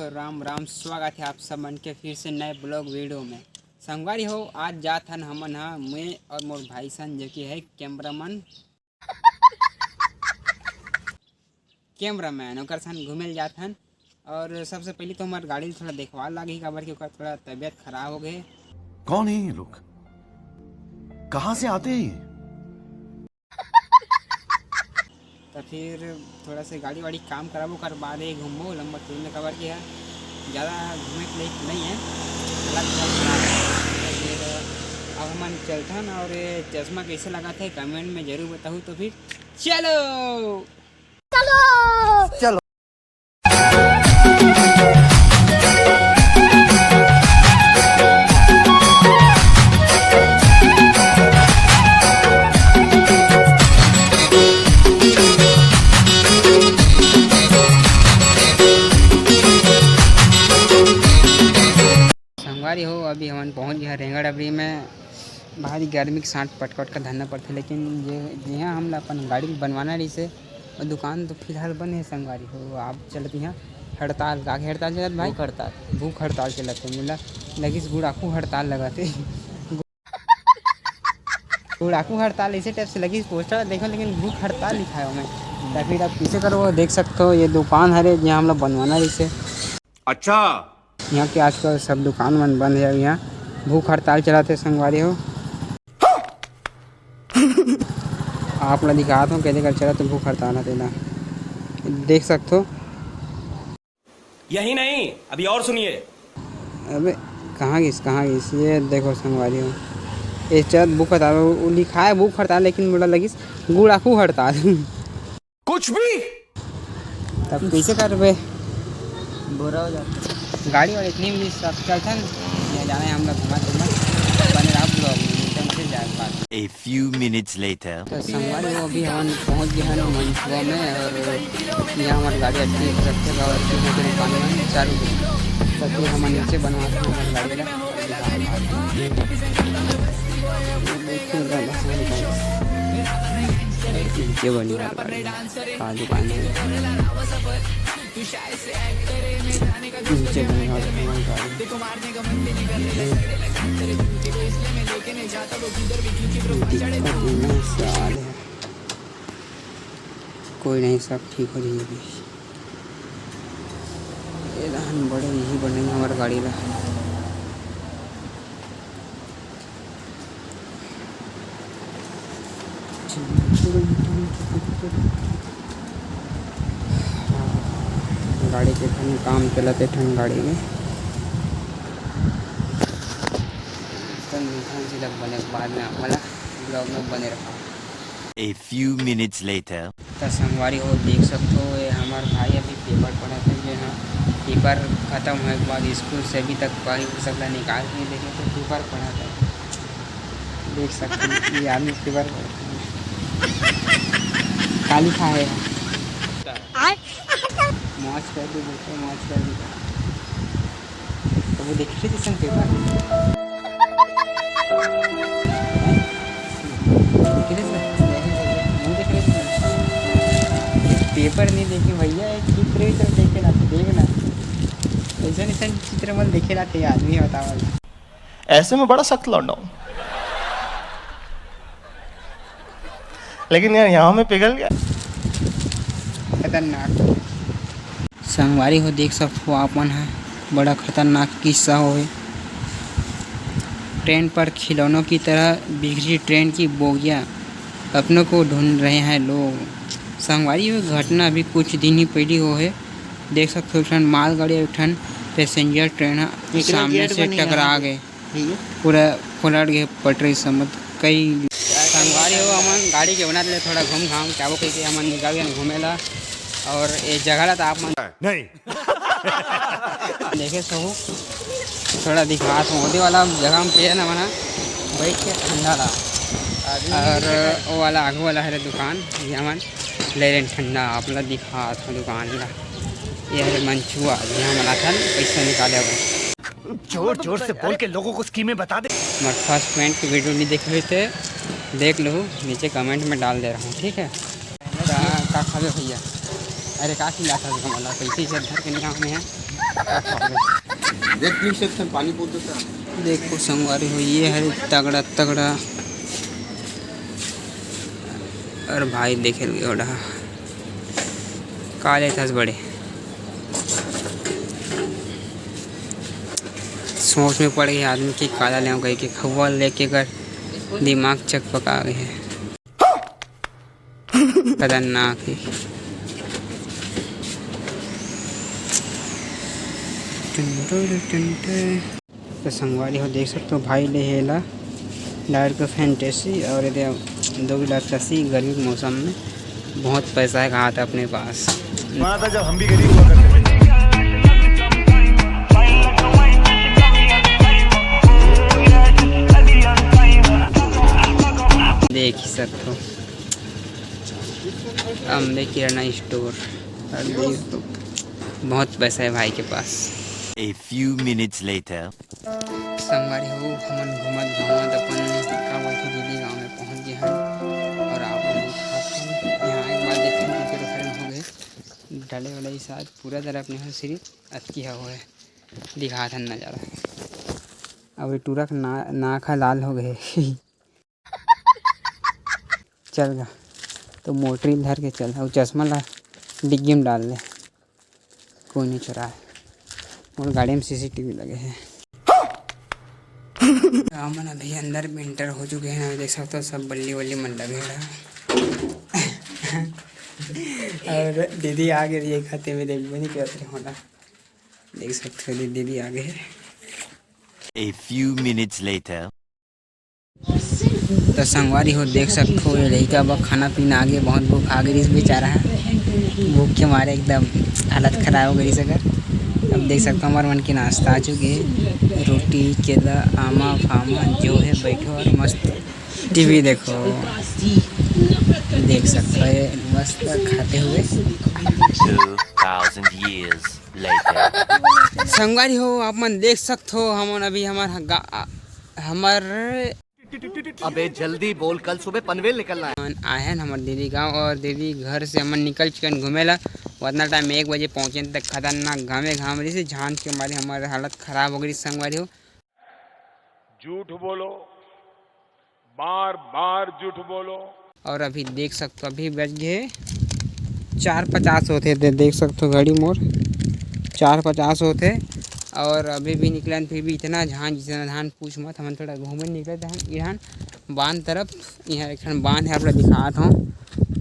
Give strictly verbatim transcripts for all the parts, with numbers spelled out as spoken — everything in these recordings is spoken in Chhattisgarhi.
राम राम, स्वागत है आप सब मन के फिर से नए ब्लॉग वीडियो में। संगवारी हो, आज जात हन हमन हा, मैं और मोर भाई सन, जो कि है कैमरामैन, कैमरामैन, ओकर सन घूमे ल जात हन। और सबसे पहले तो हमार गाड़ी ल थोड़ा देखवा लागही, काबर कि ओकर थोड़ा तबीयत खराब हो गए। कौन है ये लोग? कहाँ से आते हैं ये? तो फिर थोड़ा से गाड़ी वाड़ी काम कराबो, ओकर बाद ही घूमबो लंबा टूर में, काबर कि है ज़्यादा घूमे के लायक नहीं है, हालत बहुत खराब है। तो फिर अब हमन चलथन, और ये चश्मा कैसे लगा थे कमेंट में जरूर बताहू। तो फिर चलो। चलो। संगवारी हो, अभी हमन पहुंच गए रेंगड़ डबरी में। भारी गर्मी के साथ पटकट का धरना पड़थे, लेकिन ये जिहाँ हमला अपन गाड़ी ल बनवाना रहिस हे, वो दुकान तो फिलहाल बंद है संगवारी हो। आप चलत यहाँ हड़ताल, का के हड़ताल चलत भाई? भूख हड़ताल। भूख हड़ताल चलत है, मुला लगिस गुड़ाखू हड़ताल लगत है। गुड़ाखू हड़ताल ऐसे टाइप से लगिस पोस्टर देखो, लेकिन भूख हड़ताल लिखा है ओमे। तो फिर आप कैसे करो, देख सकते हो ये दुकान हरे जिहाँ हमला बनवाना रहिस हे। अच्छा। यहाँ के आजकल सब दुकान मन बंद है। यहाँ भूख हड़ताल चलत हे संगवारी हो। आप ला दिखात हूँ कैसे कर चलत हे भूख हड़ताल ह तेला देख सकत हो। यही नहीं, अभी और सुनिए। अबे कहाँ गिस, कहाँ गिस? ये देखो संगवारी हो, ये चलत भूख हड़ताल, वो लिखा है भूख हड़ताल, लेकिन मोला लगिस गुड़ाखू हड़ताल। कुछ भी। तब कैसे करबे? बोरा हो जाता। गाड़ी वाले इतनी भी सब चलथन, ये जाना है हम लोग घुमा घुमा। बने रहा ब्लॉग में, एकदम फिर जाए बात। A few minutes later. तो संगवारी हो, अभी हमन पहुंच गए हैं मंचुआ में, और यहाँ हमारी गाड़ी अच्छी रखते हैं, और अच्छी से दुकान में चालू है। तो फिर हमन नीचे बनवाते हैं हमारी गाड़ी का। नीचे बनी हमारी गाड़ी। का दुकान है? नीचे बनी हमारी गाड़ी। दिक्कत ये साल है, कोई नहीं, सब ठीक हो जाही अभी। ये रहन बड़े यही बने हमारे गाड़ी ला। गाड़ी के ठन काम चलत हे, ठन गाड़ी में। तो मिलथन सीधा बने बाद में आप वाला ब्लॉग में बने रहा। A few minutes later. त संगवारी हो, देख सकथो, ये हमर भाई अभी पेपर पढ़त हे, जे ह पेपर खतम होए के बाद स्कूल से अभी तक भाई उ सबला निकाल के नहीं देखे, तो पेपर पढ़त हे। देख सकथो, ये आदमी पेपर पढ़त हे। काली खा है। आय। मौज कर दी बेटे, मौज कर दी। तो वो देख रहे थे पेपर। हैं? देख रहे थे? नहीं देख रहे थे? पेपर नहीं देखे भैया, एक चित्र ही तो देखे ना, देख ना। ऐसा नहीं, ऐसा चित्र मन देखे ना थे आदमी, बताओ। ऐसे में बड़ा सख्त लौंडा हूँ। लेकिन यार, यहाँ में पिघल गया। खतरनाक। संगवारी हो, देख सकथो आप मन ह, बड़ा खतरनाक किस्सा होवे। ट्रेन पर खिलौनों की तरह बिखरी ट्रेन की बोगियां, अपनों को ढूंढ रहे हैं लोग। संगवारी हो, घटना अभी कुछ दिन ही पहली हो है। देख सकथो, एक ठन मालगाड़ी और एक ठन पैसेंजर ट्रेन ह सामने से टकरा गे। पूरा पलट गए पटरी समझ कई। संगवारी हो, हमन गाड़ी के उनत ले थोड़ा घूम घाम के आबो कहिके हमन निकल गए घूमे ला। और ये जगह ला तो आप मन नहीं। देखे सहू, थोड़ा दिखात हूँ, ओदे वाला जगह में पे ना मना बैठ के ठंडा ला। और वो वाला आगू वाला हरे दुकान, ये हमन ले लेन ठंडा, आप ला दिखात हूँ दुकान ला। ये हरे मंचुआ, यहाँ मना था पैसा निकाले हुए। जोर जोर से बोल के लोगों को स्कीमें बता दे। मत फर्स्ट कमेंट की वीडियो नहीं देखे हुए थे, देख लो, नीचे कमेंट में डाल दे रहा हूँ, ठीक है? का, का खावे भैया? अरे का खिला था हमला? पैसे इज्जत घर के नाम में है। देख, पी सकते हैं, पानी बोतल का। देखो संगवारी हो, ये है तगड़ा तगड़ा। और भाई देखे ओढ़ा काले थस बड़े सोच में पड़ गए आदमी कि काला लेव कह के खौवा लेके कर दिमाग चकपका गए है। खतरनाक है। टुन टुन टुन टुन। तो संगवारी हो देख सकते हो भाई ले हेला डायरेक्ट फैंटेसी और ये दो गिलास लस्सी गर्मी के मौसम में बहुत पैसा है कहा था अपने पास। माना था जब हम भी गरीब हुआ करते थे। देख ही सकते हो अम्बे किराना स्टोर। और देख तो बहुत पैसा है भाई के पास। A few minutes later. संगवारी हो, हमन घूमत घामत अपन का बोलथे दीदी गांव में पहुंच गए हन। और आप लोग खासकर यहाँ एक बात देखते हैं कि तेरे घर में हो गए डाले वाला ही साथ पूरा तरफ नहीं हो, सिर्फ अतकी हो है दिखात हन नजारा। अब ये टूरा के ना नाक ह लाल हो गए। चल गा तो मोटरी धर के चल, अउ चश्मा ला डिग्गी में डाल ले। कोई नहीं चुराए। मोर गाड़ी में सीसीटीवी लगे है। हमन अभी अंदर में एंटर हो चुके हैं। अभी देख सकते हो सब बल्ली वल्ली मन लगे है। और दीदी आ गई है खाते में, देखबो नहीं करत रहे होला। देख सकते हो दीदी आ गए है। A few minutes later. तो संगवारी हो देख सकते हो ये लड़का बा खाना पीना आगे बहुत भूख आ गई बेचारा है। भूख के मारे एकदम हालत खराब हो गई सकर। अब देख सकते हो हमारे मन की नाश्ता आ चुकी है, रोटी केला आमा फामा जो है बैठो और मस्त टीवी देखो। देख सकते हो ये मस्त खाते हुए। Two thousand years later. संगवारी हो आप मन देख सकते हो हमन अभी हमार गा- हमर अबे जल्दी बोल, कल सुबह पनवेल निकलना है। हमन आए हैं हमर दीदी गांव और दीदी घर से हमन निकल चुके हैं घूमे ला। उतना टाइम एक बजे पहुँचे तक खतरनाक घामे घाम रही से झांझ के मारे हमारे हालत खराब हो गई संगवारी हो। झूठ बोलो, बार बार झूठ बोलो। और अभी देख सकते हो अभी बज गए चार पचास होते थे, देख सकते हो घड़ी मोर चार पचास होते। और अभी भी निकलन फिर भी इतना झांझ इतना धान पूछ मत। हमन थोड़ा घूमे निकले धान इहान बांध तरफ। यहाँ एक ठन बांध है आप लोग दिखात हूँ,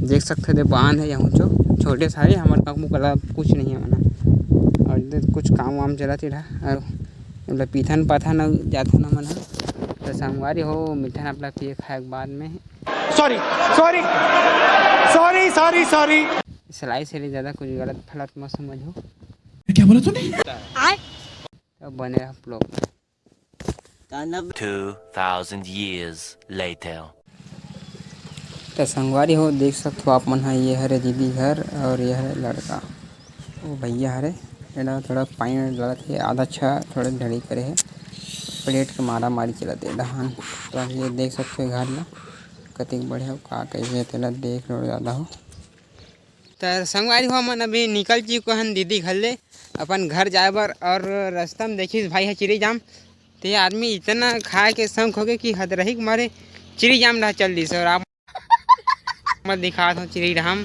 देख सकते हो बांध है यहाँ जो छोटे सारे हमारे काकू कला कुछ नहीं है मना। और इधर कुछ काम वाम चलत ही रहा और मतलब पीथन पाथन जाथन हमन ह। तो संगवारी हो मिलथन आप लोग पिए खाए के बाद में। Sorry, sorry, sorry, sorry, sorry. सिलाई से ज़्यादा कुछ गलत फलत मत समझो। क्या बोला तूने? तो बने रहो आप लोग। Two thousand years later. तो संगवारी हो देख सकते हो आप मन ह, ये हरे दीदी घर और ये हरे लड़का, वो भैया हरे। एला थोड़ा पानी डालत हे, आधा छा थोड़ा ढड़ी करे हे, प्लेट के मारा मारी चलत हे धान। तो ये देख सकते हो घर ला कतिक बढ़िया का कही हे, तेला देख लो ज़्यादा हो। त संगवारी हो, हमन अभी निकल चुके हन दीदी घर ले अपन घर जाए बर। और रास्ता में देखिस भाई ह चिरी जाम, ते आदमी इतना खाए के शौक होगे कि हद रही के मारे चिरी जाम डहा चल दिस। और आप मैं दिखात हूँ चिरी जाम,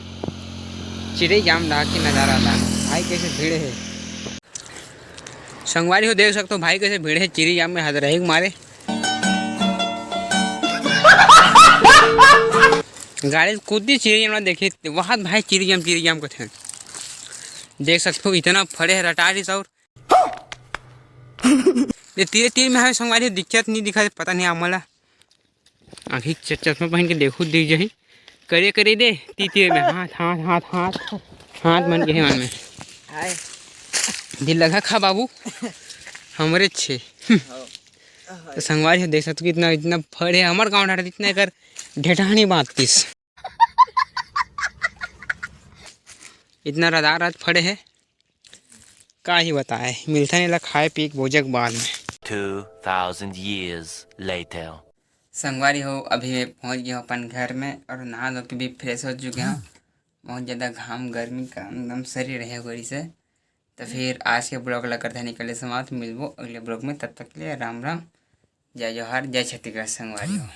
चिरी जाम डहा के नजारा ला। भाई कैसे भीड़ है संगवारी हो, देख सकते हो भाई कैसे भीड़ है चिरी जाम में हद रही के मारे। गाड़ी कूदी चिरी जाम देखी, वहाँ भाई चिरी जाम, चिरी जाम कथे। देख सकते हो इतना फड़े है रटारिस और ये तीरे तीर में है संगवारी, दिक्कत नहीं दिखा, पता नहीं आप मोला। आँखी च-, चश्मा पहन के देखू दी जही करे करे दे तीर तीर में हाथ हाथ हाथ हाथ हाथ मन के मन में। हाय। दिल लगा खा बाबू हमरे छे। तो संगवारी हो देख सकते हो कितना इतना फड़े है हमार गाँव ढार इतना एकर ढेठानी बांधतीस। इतना रदार रात फड़े है का ही बताए। मिलथन एला खाए पी के बोजे के बाद में। Two thousand years later. संगवारी हो अभी मैं पहुंच गया हूँ अपन घर में और नहा धो के भी फ्रेश हो चुके हूँ। बहुत ज़्यादा घाम गर्मी का एकदम शरीर रहे हो गई से। तो फिर आज के ब्लॉग ला करथन एकर ले समाप्त। मिलबो अगले ब्लॉग में, तब तक के लिए राम राम, जय जोहार, जय छत्तीसगढ़ संगवारी हो।